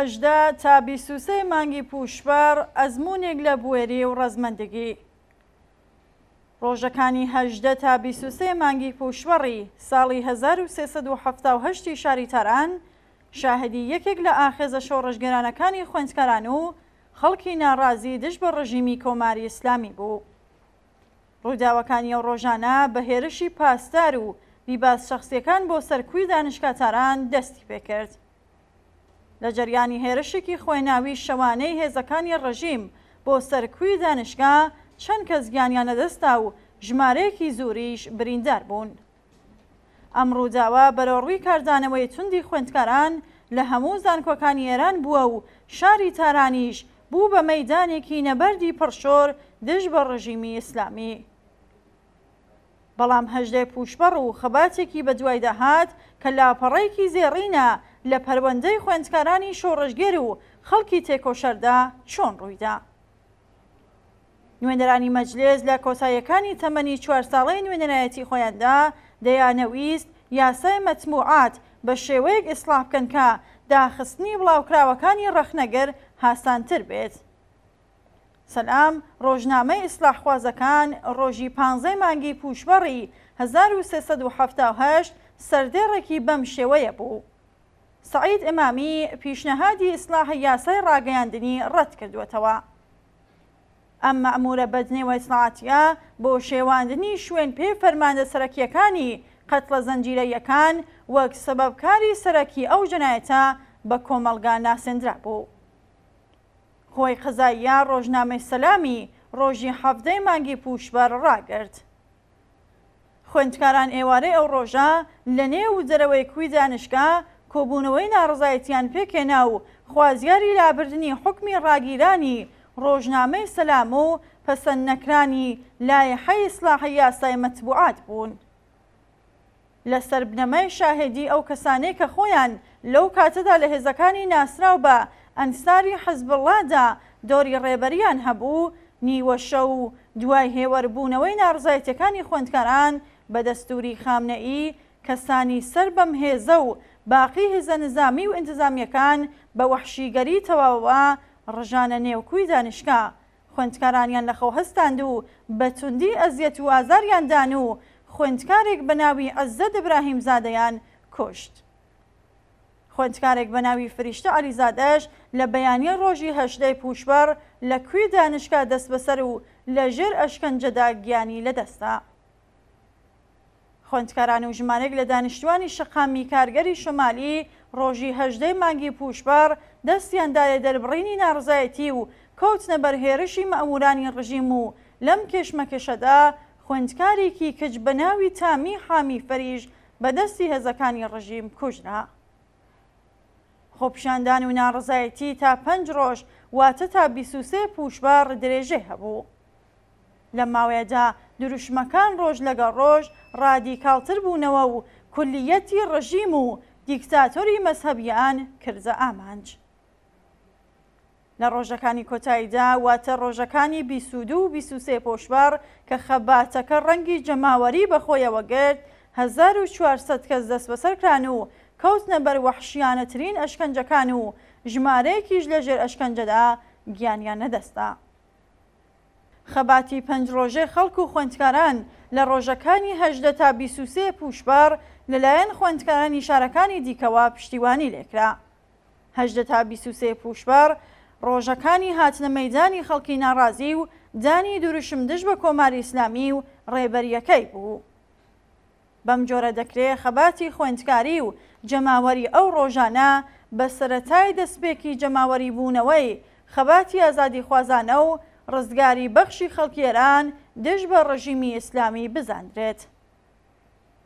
18 تا 23 مانگی پووشپەڕ ئەزموونێک لە بوێری و ڕەزمەندگی. ڕۆژەکانی 18 تا 23 مانگی پووشپەڕی ساڵی 1378 ی شاری تاران شاهدی یەکێک لە ئاخێزە شۆڕشگێرانەکانی خوێندکاران و خەڵکی ناڕازی دژ بە ڕژیمی کۆماری ئیسلامی بوو. ڕووداوەکانی ئەو ڕۆژانە بە هێرشی پاسدار و بیباز شەخسیەکان بۆ سەر کوی دانشگا تاران دەستی پێکرد. لە جەریانی هێرشێکی خوێناوی شەوانەی هێزەکانی ڕژیم بۆ سەر کوی دانشگا چەند کەس گیانیان لەدەستدا و ژمارەیەکی زوریش بریندار بوون. ئەم ڕووداوە بەرەوڕووی کاردانەوەی توندی خوێندکاران لە هەموو زانکۆکانی ئێران بووە و شاری تارانیش بوو بە مەیدانێکی نەبەردی پڕشۆر دژ بە ڕژیمی ئیسلامی. بەڵام هەژدەی پووشپەڕ و خەباتێکی بەدوایدا هات کە لاپەڕەیەکی زێڕینە لە پەروەندەی خوێندکارانی شۆڕشگێر و خەڵکی تێکۆشەردا چۆن ڕوویدا. نوێنەرانی مەجلس لە کۆتاییەکانی تەمەنی چوار ساڵەی نوێنەرایەتی خۆیاندا دەیانەویست یاسای مەتبوعات بە شێوەیەک ئیسڵاح بکەن کە داخستنی بڵاوکراوەکانی ڕەخنەگر هاسانتر بێت. سەلام، ڕۆژنامەی ئیسڵاحخوازەکان ڕۆژی پانزەی مانگی پووشپەڕی 1378 سەردێڕێکی بەم شێوەیە بوو. سەعید ئیمامی پیشنهادی ئیسڵاحی یاسای ڕاگەیاندنی ڕەت کردووەتەوە. ئەم مەئموورە بەدنێوە ئیتڵاعاتییە بۆ شێواندنی شوێن پێی فەرماندە سەرەکییەکانی قەتڵە زەنجیرەییەکان وەک سەبەبکاری سەرەکی ئەو جەنایەتە بە کۆمەڵگا ناسێندرابوو. قوەی قەزاییە ڕۆژنامەی سەلامی ڕۆژی حەڤدەی مانگی پووشپەڕ ڕاگرت. خوێندکاران ئێوارەی ئەو ڕۆژە لە نێو و دەرەوەی کوی دانشگا کۆبوونەوەی ناڕەزایەتیان پێکهێنا و خوازیاری لابردنی حوکمی ڕاگیرانی ڕۆژنامەی سەلام و پەسەند نەکرانی لایحەی ئیسلاحی یاسای مەتبوعات بوون. لەسەر بنەمای شاهێدی ئەو کەسانەی کە خۆیان لەو کاتەدا لە هێزەکانی ناسراو بە ئەنساری حزبوڵڵا دا دۆری ڕێبەرییان هەبوو، نیوەشەو و دوای هێوەر بوونەوەی ناڕزایەتیەکانی خوێندکاران بە دەستووری خامنەئی کەسانی سەر بەم هێزە و باقی هێزە نزامی و ئینتزامیەکان بە وەحشیگەری تەواوەوە ڕژانە نێو کوی دانشگا خوێندکارانیان لە خەو هەستاند و بە توندی ئەزیەت و ئازاریان دان و خوێندکارێک بە ناوی عزەت ئیبراهیمزادەیان کوشت. خوێندکارێک بە ناوی فریشتە عەلیزادەش لە بەیانی ڕۆژی هەژدەی پووشپەڕ لە کوی دانشگا دەستبەسەر و لە ژێر ئەشکەنجەدا گیانی لەدەستدا. خوێندکاران و ژمارەیەک لە دانیشتوانی شەقامی کارگەری شۆمالی ڕۆژی هەژدەی مانگی پووشپەڕ دەستیان دایە دەربڕینی ناڕزایەتی و کەوتنە بەر هێرشی مەئموورانی ڕژیم و لەم کێشمەکێشەدا خوێندکارێکی کچ بە ناوی تامی حامی فەریش بە دەستی هێزەکانی ڕژیم کوژرا. خۆپیشاندان و ناڕزایەتی تا پەنج ڕۆژ واتە تا 23 پووشپەڕ درێژەی هەبوو. لەم ماوەیەدا دروشمەکان ڕۆژ لەگەڵ ڕۆژ ڕادیکاڵتر بوونەوە و کولییەتی ڕژیم و دیکتاتۆری مەزهەبیان کردە ئامانج. لە ڕۆژەکانی کۆتاییدا واتە ڕۆژەکانی 22 و 23 پۆشپەڕ کە خەباتەکە ڕەنگی جەماوەری بەخۆیەوە گرت، 1400 کەس دەستبەسەر کران و کەوتنە بەر وەحشیانەترین ئەشکەنجەکان و ژمارەیەکیش لەژێر ئەشکەنجەدا گیانیان لەدەستدا. خەباتی پەنج ڕۆژەی خەڵک و خوێندکاران لە ڕۆژەکانی 18 تا 23 پووشپەڕ لەلایەن خوێندکارانی شارەکانی دیکەوە پشتیوانی لێکرا. 18 تا 23 پووشپەڕ ڕۆژەکانی هاتنە مەیدانی خەڵکی ناڕازی و دانی دروشم دژ بە کۆماری ئیسلامی و ڕێبەرییەکەی بوو. بەم جۆرە دەکرێ خەباتی خوێندکاری و جەماوەری ئەو ڕۆژانە بە سەرەتای دەسپێکی جەماوەری بوونەوەی خەباتی ئازادیخوازانە و ڕزگاری بەخشی خەڵکی ئێران دژ بە ڕژیمی ئیسلامی بزاندرێت.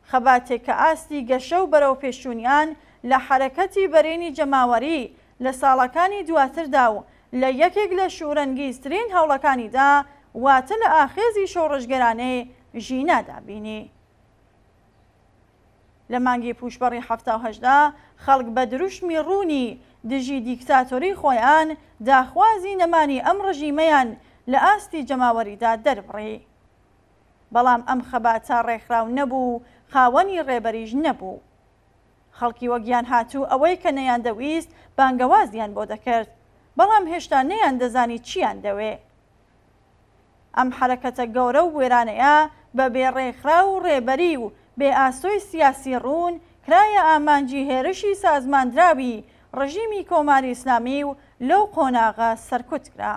خەباتێک کە ئاستی گەشە و بەرەوپێشچوونیان لە حەرەکەتی بەرینی جەماوەری لە ساڵەکانی دواتردا و لە یەکێک لە شوورەنگیزترین هەوڵەکانیدا واتە لە ئاخێزی شۆڕشگێرانەی ژینادا بینی. لە مانگی پووشپەڕی 78 دا خەڵک بە دروشمی ڕوونی دژی دیکتاتۆری خۆیان داخوازی نەمانی ئەم ڕژیمەیان لە ئاستی جەماوەریدا دەربڕی. بەڵام ئەم خەباتە ڕێکخراو نەبوو و خاوەنی ڕێبەریش نەبوو. خەڵکی وەگیانهاتوو ئەوەی کە نەیاندەویست بانگەوازیان بۆ دەکرد، بەڵام هێشتا نەیاندەزانی چییان دەوێ. ئەم حەرەکەتە گەورە و بوێرانەیە بە بێ ڕێکخراو و ڕێبەری و بێ ئاسۆی سیاسی ڕوون، کرایە ئامانجی هێرشی سازماندراوی ڕژیمی کۆماری ئیسلامی و لەو قۆناغە سەرکوت کرا.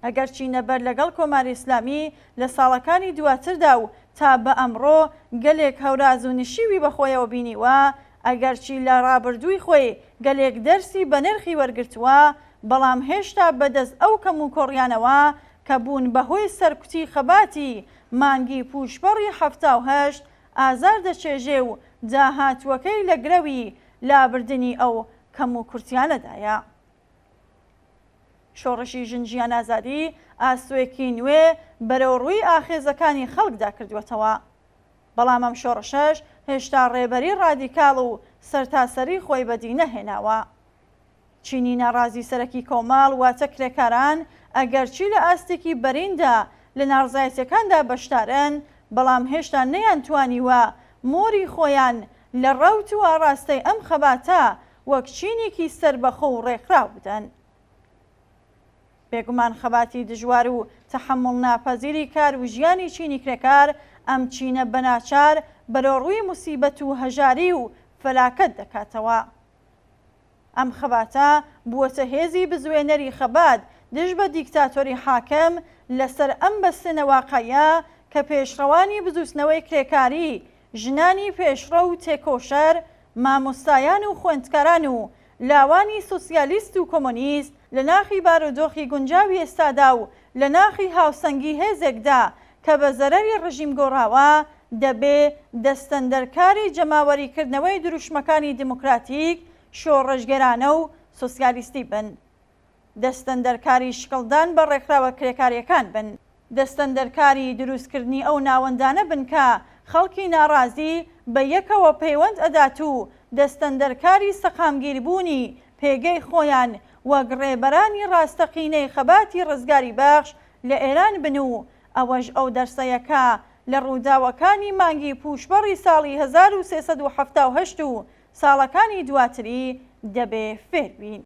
ئەگەرچی نەبەرد لەگەڵ کۆماری ئیسلامی لە ساڵەکانی دواتردا و تا بە ئەمڕۆ گەلێک هەوراز و نشیوی بە خۆیەوە بینیوە، ئەگەرچی لە ڕابردووی خۆی گەلێک دەرسی بەنرخی وەرگرتووە، بەڵام هێشتا بە دەست ئەو کەموکۆڕیانەوە کە بوون بە هۆی سەرکوتی خەباتی مانگی پووشپەڕی 78 ئازار دەچێژێ و داهاتووەکەی لە گرەوی لابردنی ئەو کەموکورتیانەدایە. شۆڕشی ژن ژیان ئازادی ئاسۆیەکی نوێ بەرەو ڕووی ئاخێزەکانی خەڵکدا کردووەتەوە. بەڵام ئەم شۆڕشەش هێشتا ڕێبەری ڕادیکاڵ و سەرتاسەری خۆی بەدی نەهێناوە. چینی ناڕازی سەرەکی کۆمەڵ واتە کرێکاران ئەگەرچی لە ئاستێکی بەریندا لە ناڕزایەتیەکاندا بەشدارن بەڵام هێشتا نەیانتوانیوە مۆری خۆیان لە ڕەوت و ئاڕاستەی ئەم خەباتە وەک چینێکی سەربەخۆ و ڕێکخراو بدەن. بێگومان خەباتی دژوار و تەحەموڵ ناپەزیری کار و ژیانی چینی کرێکار ئەم چینە بەناچار بەرەوڕووی موسیبەت و هەژاری و فەلاکەت دەکاتەوە. ئەم خەباتە بووەتە هێزی بزوێنەری خەبات دژ بە دیکتاتۆری حاکم لەسەر ئەم بەستێنە واقعیە کە پێشڕەوانی بزووتنەوەی کرێکاری، ژنانی پێشڕەو و تێکۆشەر، مامۆستایان و خوێندکاران و لاوانی سۆسیالیست و کۆمۆنیست لە ناخی بارودۆخی گونجاوی ئێستادا و لە ناخی هاوسەنگی هێزێکدا کە بە زەرەری ڕژیم گۆڕاوە، دەبێ دەستەندەرکاری جەماوەریکردنەوەی دروشمەکانی دیموکراتیک، شۆڕشگێرانە و سۆسیالیستی بن. دەستەندەرکاری شکڵدان بە ڕێکخراوە کرێکارییەکان بن. دەستەندەرکاری دروستکردنی ئەو ناوەندانە بن کە خەڵکی ناڕازی بە یەکەوە پەیوەند ئەدات و دەستەندەرکاری سەقامگیربوونی پێگەی خۆیان وەک ڕێبەرانی ڕاستەقینەی خەباتی ڕزگاریبەخش لە ئێران بن و ئەوەش ئەو دەرسەیە کە لە ڕووداوەکانی مانگی پووشپەڕی ساڵی 1378 و ساڵەکانی دواتری دەبێ فێر بین.